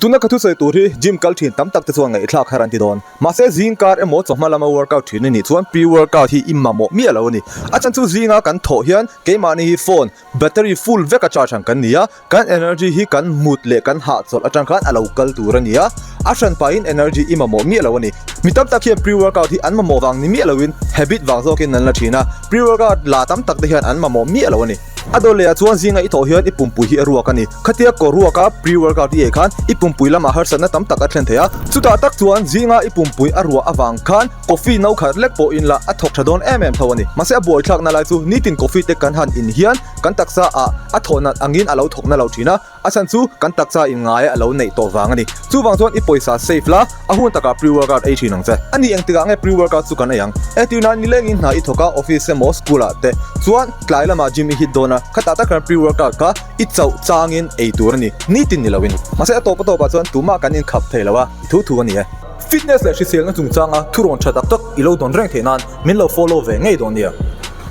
Tuna ka thusawi tur hi gym kal thin tam tak te chuan ngaihthlak har an ti dawn. Mahse zing kar emaw chawhma lama workout thin a nih chuan pre-workout hi i mamawh miah lo a ni. A chhan chu zinga kan thawh hian keimahni hi phone battery full veka charge ang kan ni a, kan energy hi kan mut leh kan hahchawlh atang khan a lo kal tur a ni a, a hran pahin energy i mamawh miah lo a ni. Mi tam tak hian pre-workout hi an mamawh vang ni miah loin habit vang zawkin an la thin a, pre-workout la tam tak te hian an mamawh miah lo a ni. A dawt lehah chuan zinga i thawh hian i pumpui hi a ruak a ni. Khatia kaw ruaka pre-workout i ei khan i pumpui lamah harsatna tam tak a thlen thei a. Chutah tak chuan zinga i pumpui a ruah avang khan coffee no khat lek pawh in la a thawk tha dawn em em tho a ni. Mahse a buaithlakna lai chu nitin coffee te kan han in hian kan taksa ah a thawh nat angin a lo thawk na lo thin a. A chhan chu kan taksa in ngai a lo neih tawh vang a ni. Chuvang chuan i pawisa save la, a hun takah pre-workout ei thin ang che. A ni engtikah nge pre-workout chu kan ei ang? Entirna nilengin hna i thawk a, office emaw school ah te chuan tlai lamah gym i hit dawn a, khatah tak hian pre-workout kha i chauh changin ei tur a ni, nitin ni loin. Mahse a tawp a tawpah chuan tumah kan inkhap thei lo a, i thu thu a ni e. Fitness leh hriselna chungchanga thurawn tha tak tak i lo dawn reng theih nan min lo follow ve ngei dawn nia.